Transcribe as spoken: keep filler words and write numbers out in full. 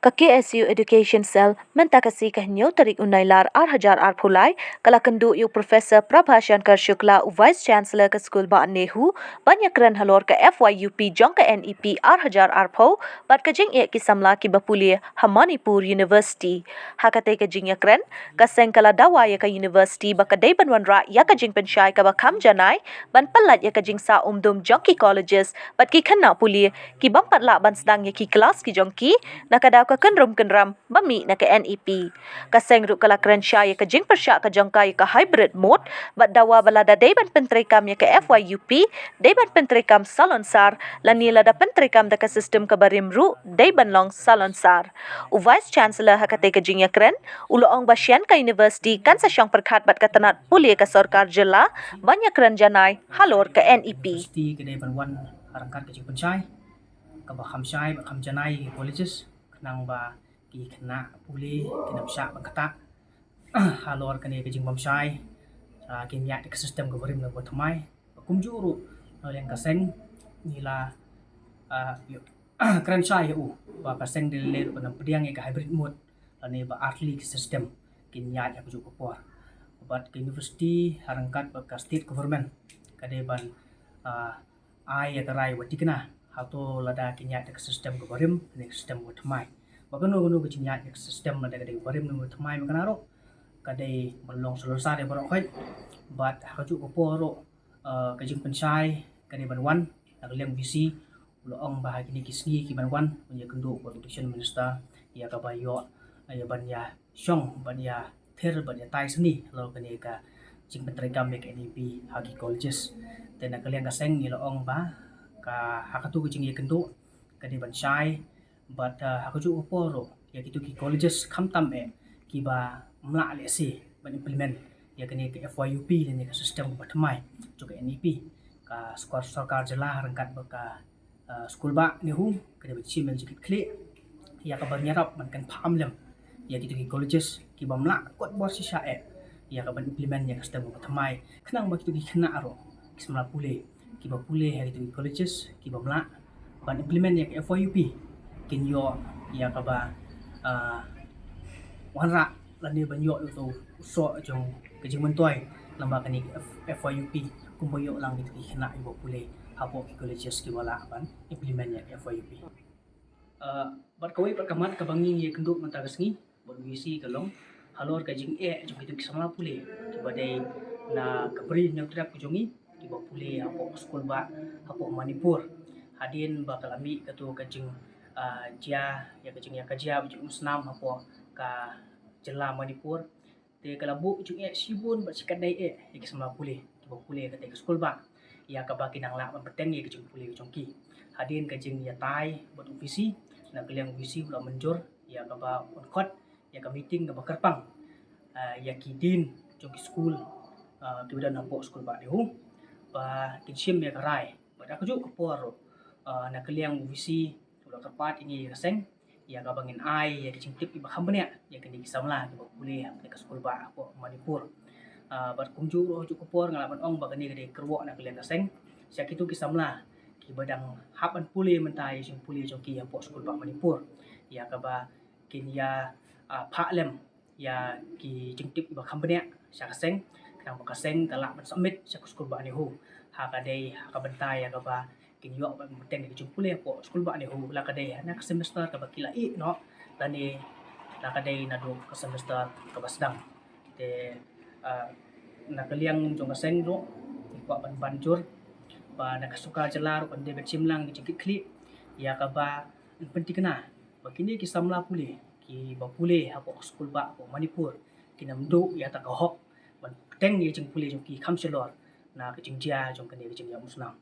Ka K S U Education Cell mynta ka sngi ka hynñiew tarik u Nailar ar hajar arphew lai ka la kynduh ïa u Professor Prabha Shankar Shukla, u Vice Chancellor ka skul bah NEHU, ban ïakren halor ka F Y U P jong ka N E P ar hajar arphew bad ka jingeh ki samla kiba pule ha Manipur University. Ha katei ka jingïakren, ka seng ka la dawa ïa ka university ba ka dei ban wanrah ïa ka jingpynshai kaba kham janai ban pyllait ïa ka jingsah umdum jong ki colleges bad ki khynnah pule ki bym pat lah ban sdang ïa ki klas ki jong ki na ka daw ka kynrum kynram ba mih na ka N E P. Ka seng ruh ka la kren shai ïa ka jingpyrshah ka jong ka ïa ka hybrid mode bad dawa ba lada dei ban pyntreikam ïa ka F Y U P dei ban pyntreikam salonsar, lane lada pyntreikam da ka system kaba rim ruh dei ban long salonsar. U Vice Chancellor ha katei ka jingïakren u la ong ba shen ka university kan sa shong pyrkhat bad ka tnat pule ka sorkar jylla ban ïakren janai halor ka N E P. University ka dei ban wan ha ryngkat ka jingpynshai kaba kham shai bad kham janai ïa ki colleges, khnang ba ki khynnah pule kin ym shah ban ktah halor kane ka jingbymshai, ah, kin ïaid da ka system kaba rim ne kaba thymmai. Kumjuh ruh na liang ka seng ngi la, ah, kren shai ïa u ba ka seng dei leh ruh ban ym pdiang ïa ka hybrid mode lane ba ar tylli ki system kin ïaid ha kajuh ka por. Bad ka university ha ryngkat bad ka state government ka dei ban, ah, ai ïa ka rai ba thikna hato lada kin ïaid da ka system kaba rim ne ka system kaba thymmai. Ba kano kano ka jingïaid da ka system lada ka dei kaba rim ne kaba thymmai ma kane ruh ka dei ban long salonsar ïa baroh khoit. Bad ha kajuh ka por ruh, ah, ka jingpynshai ka dei ban wan na ka liang VC u la ong ba ha kine ki sngi ki ban wan un ïakynduh bad u Education Minister ïa kaba ïoh ïa ban ïa shong ban ïa thir ban ïa tai sani halor kane ka jingpyntreikam ïa ka N E P ha ki colleges. Te na ka liang ka seng ngi la ong ba ka ha katu ka jingïakynduh ka dei ban shai bad, ah, ha kajuh ka por ruh ïa kitu ki colleges khamtam eh kiba ym lah lehse ban implement ïa kane ka F Y U P lane ka system kaba thymmai jong ka N E P. Ka sorkar, sorkar jylla ryngkat bad ka, ah, skul bah NEHU ka dei ban shim ïa ka jingkitkhlieh ïa kaba ngi ïarap ban kynpham lem ïa kitu ki colleges kiba ym lah kot bor shisha eh ïa kaban implement ïa ka system kaba thymmai, khnang ba kitu ki khynnah ruh ki samla pule kiba pule ha kitu ki colleges kiba ym lah ban implement ïa ka F Y U P kin ïoh ïa kaba, ah, wanrah lane ban ïoh ïa uto u soh jong ka jingmyntoi lem bad kane ka F-, F Y U P kumba ïoh lang kitu ki khynnah kiba pule hapoh ki colleges kiba lah ban implement ïa ka F Y U P. Ah, bad kawei pat ka mat kaba ngi ïakynduh mynta ka sngi bad u VC ka long halor ka jingeh jong kitu ki samla pule kiba dei na ka Bri Hynñiewtrep ka jong ngi kiba pule hapoh skul bah hapoh Manipur. Hadien ba ka la mih katu ka jing, ah, jia ïa ka jingïakajia ba jingumsnam hapoh ka jylla Manipur, te ka la buh jingeh shibun bad shikatdei eh ïa ki samla pule kiba pule ha katei ka skul bah ïa kaba ki nang lah ban bteng ïa ka jingpule ka jong ki. Hadien ka jingïatai bad u VC na ka liang u VC u la mynjur ïa kaba un khot ïa ka meeting kaba kyrpang, ah, ïa ki dean jong ki skul, ah, kiba don hapoh skul bah NEHU ba kin shim ïa ka rai. Bad ha kajuh ka por ruh, ah, na ka liang u VC u la kyrpad ïa ngi ïa ka seng ïa kaba ngin ai ïa ki jingtip kiba kham bniah ïa kine ki samla kiba pule ha kane ka skul bah hapoh Manipur. Ah, bad kumjuh ruh ha kajuh ka por nga lah ban ong ba kane ka dei ka kyrwoh na ka liang ka seng sha kitu ki samla kiba dang hap ban pule mynta ïa ka jingpule jong ki hapoh skul bah Manipur ïa kaba kin ïa, ah, phah lem ïa ki jingtip kiba kham bniah sha ka seng, khnang ba ka seng ka lah ban submit sha ka skul bah NEHU ha ka dei ha ka bynta ïa kaba kin ïoh ban bteng ïa ka jingpule hapoh skul bah NEHU, la ka dei na ka semester kaba ki la ïeh noh lane la ka dei naduh ka semester kaba sdang. Te, ah, na ka liang jong ka seng ruh ngi kwah ban ban jur ba na ka sorkar jylla ruh kan dei ban shim lang ka jingkitkhlieh ïa kaba pynthikna ba kine ki samla pule kiba pule hapoh skul bah hapoh Manipur kin ym duh ïa kata ka hok ban bteng ïa ka jingpule jong ki kham shalor na ka jingjia jong kane ka jingïaumsnam.